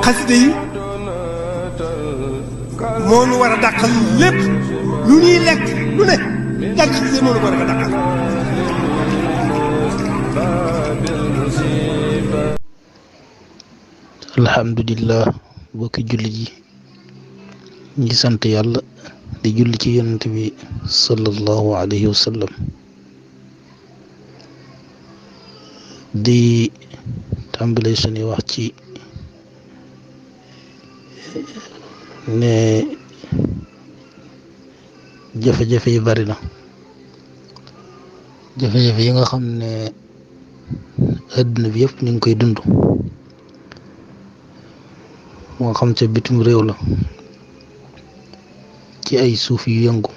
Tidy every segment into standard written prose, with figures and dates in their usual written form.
xasida yi moo nu war a dàqal lépp lu ñuy lekk lu ne jàng xasida yi moo nu ko war a dàqal. alhamdulillah bokki jullit yi ngi sant yàlla di julli ci yonent bi sallallahu alayhi wa sallam di tàmbale suñuy wax ci ne jafe-jafe yi bari na jafe-jafe yi nga xam ne àdduna bi yëpp ñu ngi koy dund moo xam ca bitim réew la ci ay suuf yu yëngu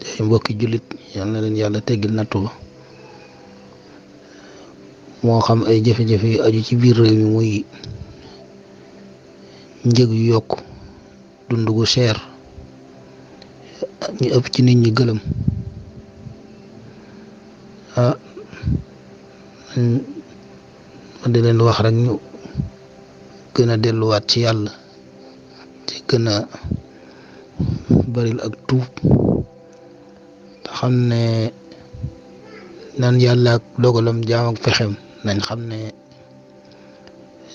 ay mbokki jullit yal na leen yàlla teggil nattu ba moo xam ay jafe-jafe yu aju ci biir réew mi muy njëg yu yokk dund gu cher ñu ëpp ci nit ñi gëlëm ma di leen wax rek ñu gën a delluwaat ci yàlla te gën a baril ak tuub te xam ne nan yàlla ak dogalam jaam ak pexem nañ xam ne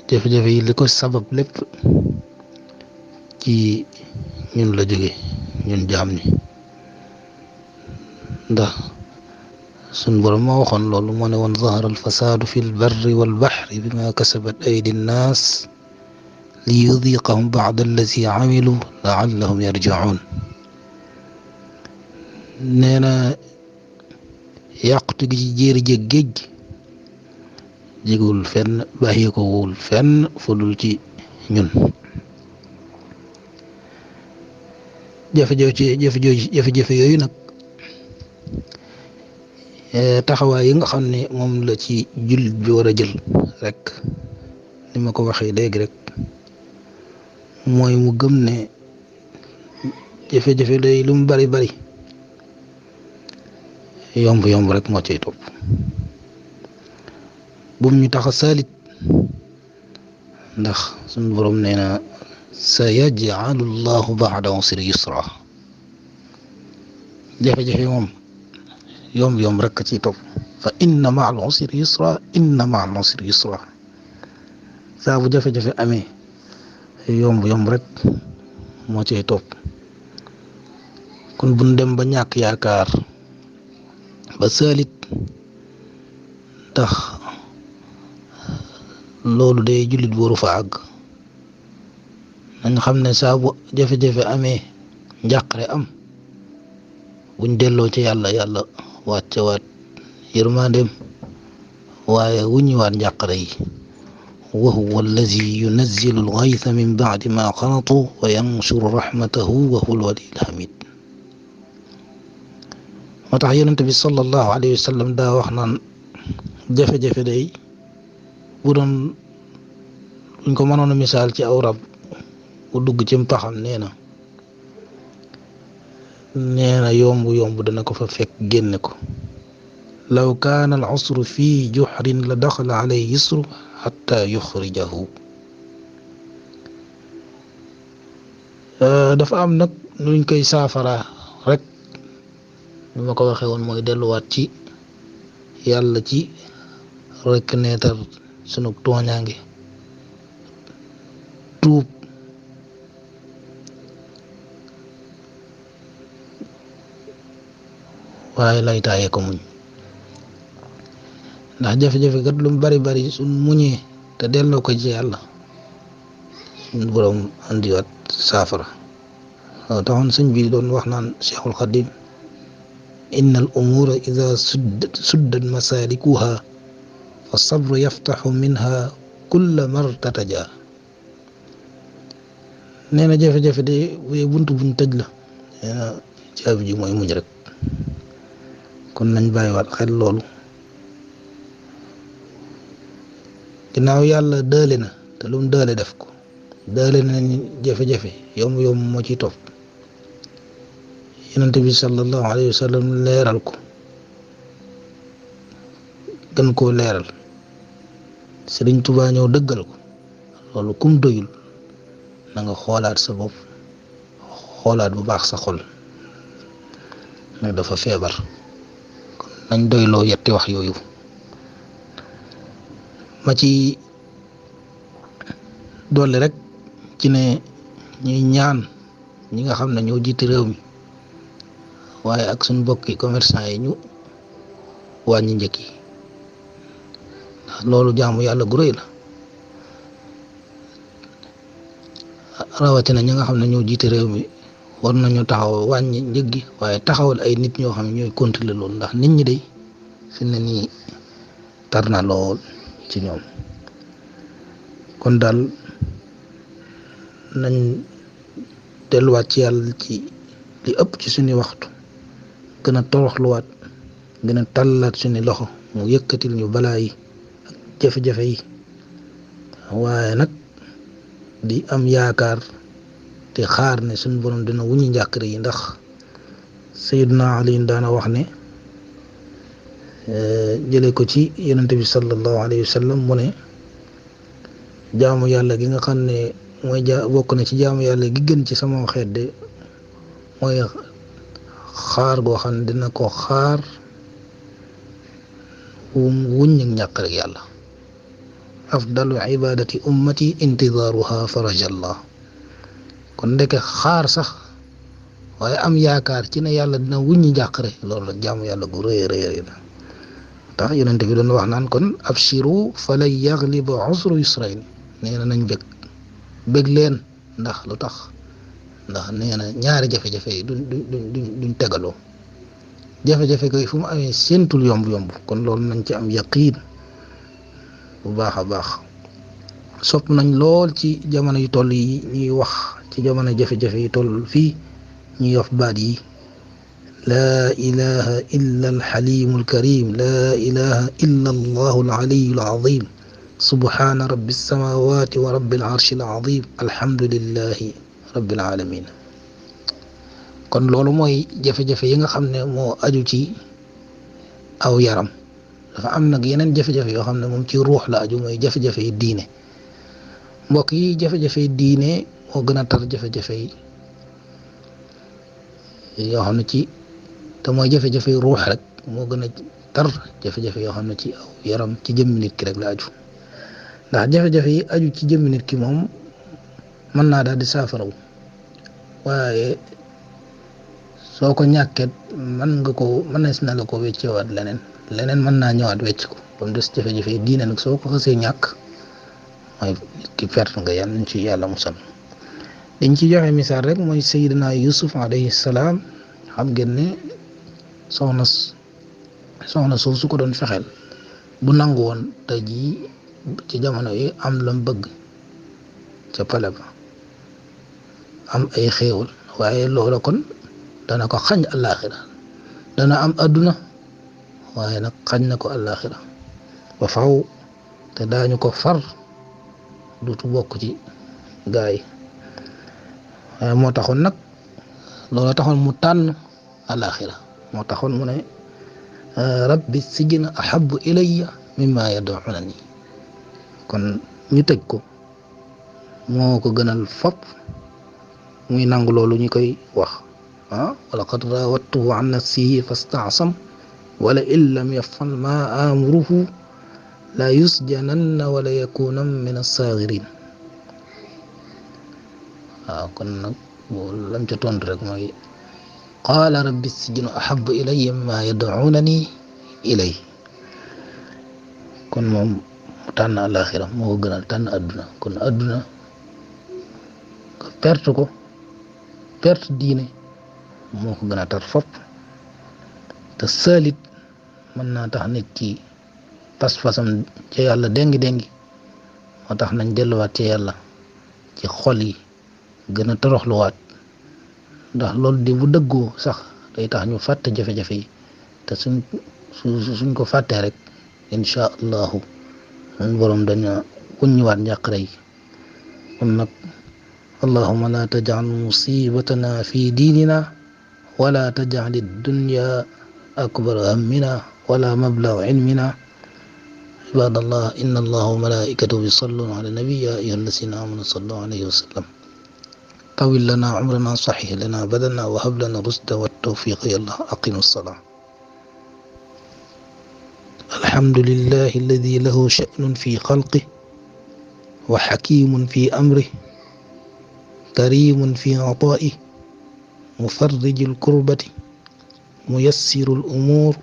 jafe-jafe yi li ko sabab lépp ci ñun la jóge ñun jaam ñi ndax sun borom moo waxoon loolu moo ne woon zahara alfasaadu fi lbarri walbaxri bima kasabat aydi nnaas li yudiqahum bacda allazi camilu laallahum yarjicuun nee na yàqtu gi ci jéeri jég géej jégul fenn bàyyi ko wul fenn fudul ci ñun jafe-jafe yooyu nag taxawaay yi nga xam ne moom la ci jullit bi war a jël rek ni ma ko waxee léegi rek mooy mu gëm ne jafe-jafe day lu mu bari bari yomb rek moo cay topp bum ñu tax a saalit ndax suñu borom nee na sa yaj'alu llahu ba'da usri yusra jafe-jafe moom yomb rek ciy topp fa inna ma'al usri yusra inna ma'al usri yusra saa bu jafe-jafe amee yomb rek moo cay topp kon buñ dem ba ñàkk yaakaar ba saalit ndax loolu day jullit waru fa àgg nañ xam ne saa bu jafe-jafe amee njàqare am buñ delloo ci yàlla wàccewaat yërmandeem waaye wuññiwaat njàqare yi wa huwa allazi yunazzilu al-ghaytha min ba'di ma qanatu wa yanshuru rahmatahu wa huwa al-waliyyu al-hamid moo tax yonent bi sallallahu alayhi wa sallam daa wax naan jafe-jafe day bu doon buñ ko mënoon a misaal ci aw rab bu dugg ci mpaxam nee na yomb dana ko fa fekk génne ko law kaana al usru fii juxrin la daxala alayhi yusru xatta yuxrijahu dafa am nag nuñ koy saafara rek ni ma ko waxee woon mooy delluwaat ci yàlla ci reconnaître sunu tooñaange tuub waaye lay taayee ko muñ ndax jafe-jafe kat lu mu bari suñ muñee te delloo ko ci yàlla suñ borom andiwaat saafara waaw taxoon sëñ bi doon wax naan Cheikhul Xadim inna al umura ida suddat masalikuha fa sabru yaftaxu minha kulla martataja nee na jafe-jafe de bu buntu buñ tëj la nee na caabi ji mooy muñ rek kon nañ bàyyiwaat xel loolu ginnaaw yàlla dële na te lu mu dële def ko dële na jafe-jafe yomb moo ciy topp yonent bi sallallahu alayhi wa sallam leeral ko gën koo leeral Sëriñ Tuubaa ñëw dëggal ko loolu kum doyul na nga xoolaat sa bopp xoolaat bu baax sa xol nag dafa feebar kon nañ doyloo yetti wax yooyu ma ci dolli rek ci ne ñuy ñaan ñi nga xam ne ñoo jiite réew mi waaye ak suñ mbokki commerçant yi ñu wàññi njëkk yi ndax loolu jaamu yàlla gu rëy la rawatina ñi nga xam ne ñoo jiite réew mi war nañu taxaw wàññi njëg gi waaye taxawal ay nit ñoo xam ne ñooy contrôler loolu ndax nit ñi day fi ne nii tar na lool ci ñoom kon daal nañ delluwaat ci yàlla ci li ëpp ci suñu waxtu gën a toroxluwaat gën a tàllaat suñu loxo mu yëkkatil ñu balaa yi ak jafe-jafe yi waaye nag di am yaakaar te xaar ne suñu borom dina wuñu njàkkare yi ndax Sayyiduna Ali daana wax ne jële ko ci yonente bi sallallahu alayhi wa sallam mu ne jaamu yàlla gi nga xam ne mooy bokk na ci jaamu yàlla gi gën ci sama xeet de mooy xaar goo xam ne dina ko xaar wuññi njàkkare yàlla afdalu ibadati ummati intidaaruha farajallah kon ndeke xaar sax waaye am yaakaar ci ne yàlla dina wuññi njàqare loolu la jaamu yàlla gu rëy rëy la tax yonente bi doon wax naan kon abshiru falan yagliba usru yusrayn nee na nañ bég leen ndax lu tax ndax nee na ñaari jafe-jafe yi duñ tegaloo jafe-jafe koy fu mu amee séentul yomb-yomb kon loolu nañ ci am yaqiin bu baax a baax sopp nañ lool ci jamono yu toll yi ñuy wax ci jamono jafe-jafe yi toll fii ñuy wax baat yi laa ilaha illa alxalimu alkarim laa ilaha illa allahu alaliyu alazim subhana rabbi alsamawati wa rabbi alarshi alazim alhamdulillahi rabbil alamin kon loolu mooy jafe-jafe yi nga xam ne moo aju ci aw yaram dafa am nag yeneen jafe-jafe yoo xam ne moom ci ruux la aju mooy jafe-jafe yi diine mbokk yi jafe-jafe yi diine moo gën a tar jafe-jafe yi yoo xam ne ci te mooy jafe-jafe yi ruux rek moo gën a tar jafe-jafe yoo xam ne ci aw yaram ci jëmmi nit ki rek la aju ndax jafe-jafe yi aju ci jëmmi nit ki moom mën naa daal di saafaraw waaye soo ko ñàkkee mënees na la ko weccewaat leneen mën naa ñëwaat wecc ko ba mu des jafe-jafe yi diine nag soo ko xasee ñàkk mooy nit ki perte nga yàlla nañ ci yàlla musal dañ ci joxe misaal rek mooy Seydina Yusuf alayhi salaam xam ngeen ne soxna soosu ko doon fexeel bu nangu woon tey jii ci jamono yi am lam bëgg ca pale ba am ay xéewal waaye loola kon dana ko xañ àllaaxira dana am adduna waaye nag xañ na ko àllaaxira ba faw te daañu ko far dutu bokk ci gaay yi waaye moo taxoon nag loola taxoon mu tànn àllaaxira moo taxoon mu ne rabbi sijna ahabbu ilayya mimma yad'unani kon ñu tëj ko moo ko gënal fop muy nangu loolu ñu koy wax wa laqad raawattuhu an nafsihi fasta'sam wala in lam yaf'al ma amuruhu la yusjananna wala yakuna min as-saghirin kon nag lam ca tontu rek mooy qaala rabbi sijnu ahabbu ilayya mimma yad'unani ilay kon moom mu tànn àllaaxira moo ko gënal tànn adduna kon adduna perte diine moo ko gën a tar fopp te saalit mën naa tax nit ki pas-pasam ca yàlla déngi moo tax nañ delluwaat ca yàlla ci xol yi gën a toroxluwaat ndax loolu di bu dëggoo sax day tax ñu fàtte jafe-jafe yi te suñ ko fàttee rek insha allahu suñ borom daña wuññiwaat njàqare yi kon nag allahuma la tajal musibatana fi diinina wala tajal dunya akbar hammina wala mablag ilmina عباد الله إن الله وملائكته يصلون على النبي يا أيها الذين آمنوا صلوا عليه وسلم طول لنا عمرنا صحيح لنا بدنا وهب لنا الرشد والتوفيق يا الله أقم الصلاة. الحمد لله الذي له شأن في خلقه وحكيم في أمره كريم في عطائه مفرج الكربة ميسر الأمور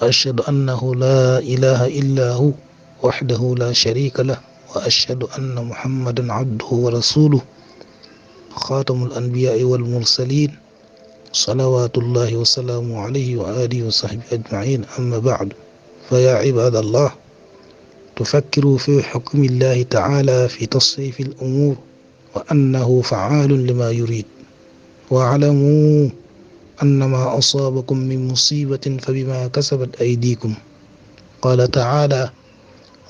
وأشهد أنه لا إله إلا هو وحده لا شريك له وأشهد أن محمدا عبده ورسوله خاتم الأنبياء والمرسلين صلوات الله وسلامه عليه وآله وصحبه أجمعين. أما بعد فيا عباد الله تفكروا في حكم الله تعالى في تصريف الأمور وأنه فعال لما يريد واعلموا أن ما أصابكم من مصيبة فبما كسبت أيديكم. قال تعالى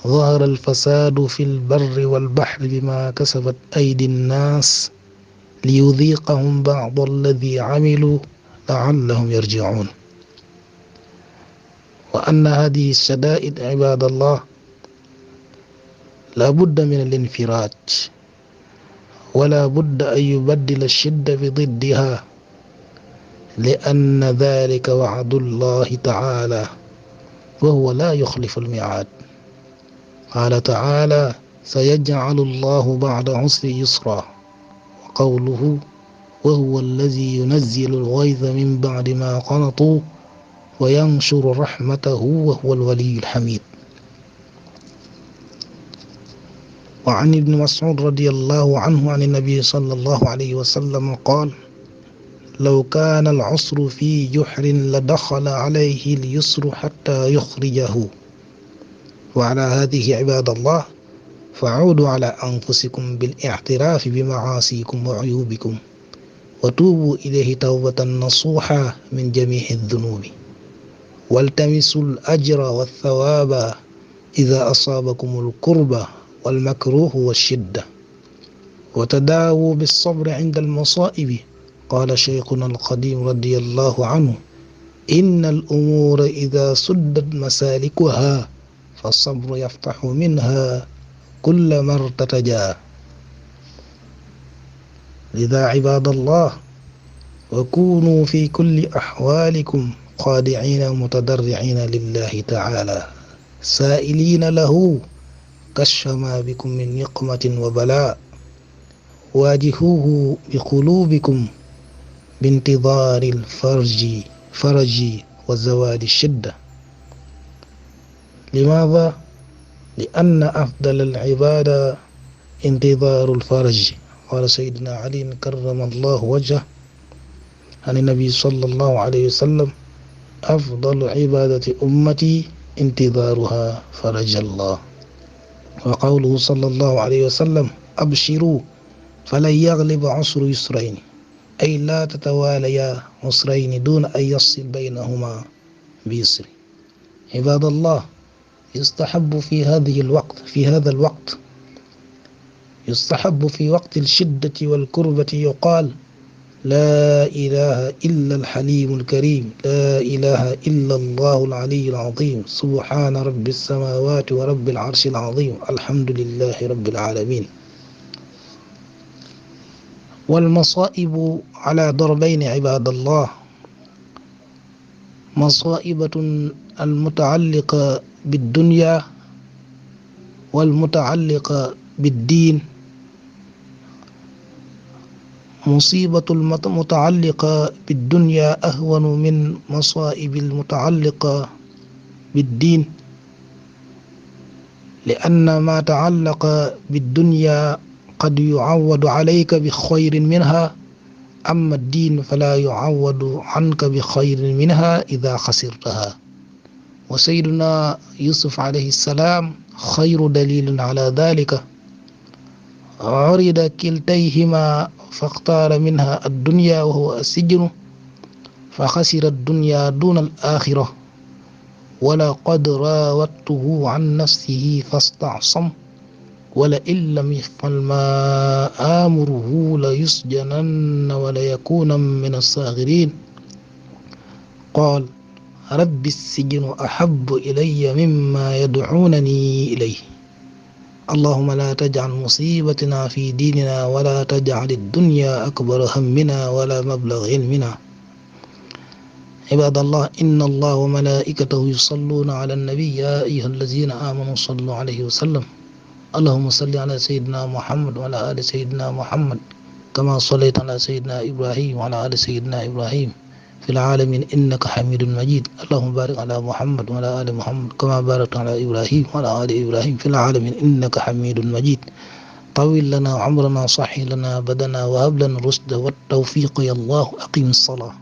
ظهر الفساد في البر والبحر بما كسبت أيدي الناس ليذيقهم بعض الذي عملوا لعلهم يرجعون. وأن هذه الشدائد عباد الله لا بد من الانفراج ولا بد أن يبدل الشدة بضدها لأن ذلك وعد الله تعالى وهو لا يخلف الميعاد. قال تعالى سيجعل الله بعد عسر يسرا وقوله وهو الذي ينزل الغيث من بعد ما قنطوا وينشر رحمته وهو الولي الحميد. وعن ابن مسعود رضي الله عنه عن النبي صلى الله عليه وسلم قال لو كان العسر في جحر لدخل عليه اليسر حتى يخرجه. وعلى هذه عباد الله فعودوا على أنفسكم بالاعتراف بمعاصيكم وعيوبكم وتوبوا إليه توبة نصوحا من جميع الذنوب والتمسوا الأجر والثواب إذا أصابكم الكربة والمكروه والشدة وتداووا بالصبر عند المصائب. قال شيخنا القديم رضي الله عنه إن الأمور إذا سدت مسالكها فالصبر يفتح منها كل ما ارتجا. لذا عباد الله وكونوا في كل أحوالكم خادعين متضرعين لله تعالى سائلين له كشف ما بكم من نقمة وبلاء واجهوه بقلوبكم بانتظار الفرج وزوال الشدة. لماذا؟ لأن أفضل العبادة انتظار الفرج. قال سيدنا علي كرم الله وجهه عن النبي صلى الله عليه وسلم أفضل عبادة أمتي انتظارها فرج الله. وقوله صلى الله عليه وسلم أبشروا فلن يغلب عسر يسرين أي لا تتواليا عسرين دون أن يصل بينهما بيسر. عباد الله يستحب في هذا الوقت يستحب في وقت الشدة والكربة يقال لا إله إلا الحليم الكريم لا إله إلا الله العلي العظيم سبحان رب السماوات ورب العرش العظيم الحمد لله رب العالمين. والمصائب على ضربين عباد الله مصائبة المتعلقة بالدنيا والمتعلقة بالدين. مصيبة المتعلقة بالدنيا أهون من مصائب المتعلقة بالدين لأن ما تعلق بالدنيا قد يعوض عليك بخير منها أما الدين فلا يعوض عنك بخير منها إذا خسرتها. وسيدنا يوسف عليه السلام خير دليل على ذلك عرض كلتيهما فاختار منها الدنيا وهو السجن فخسر الدنيا دون الآخرة ولقد راودته عن نفسه فاستعصم ولئن لم يفعل ما آمره ليسجنن وليكون من الصاغرين. قال rabbi sijnu ahabbu ilayya mimma yad'unani ilayhi allahumma la taj'al musibatina fi dinina wa la taj'al ad-dunya akbara hammina wa la mablagha ilmina. عباد الله إن الله وملائكته يصلون على النبي يا أيها الذين آمنوا صلوا عليه وسلم اللهم صل على سيدنا محمد وعلى آل سيدنا محمد كما صليت على سيدنا إبراهيم وعلى آل سيدنا إبراهيم في العالمين إنك حميد مجيد. اللهم بارك على محمد وعلى آل محمد كما باركت على إبراهيم وعلى آل إبراهيم في العالمين إنك حميد مجيد. طويل لنا عمرنا صحي لنا بدنا وهب لنا الرشد والتوفيق يا الله. أقيم الصلاة.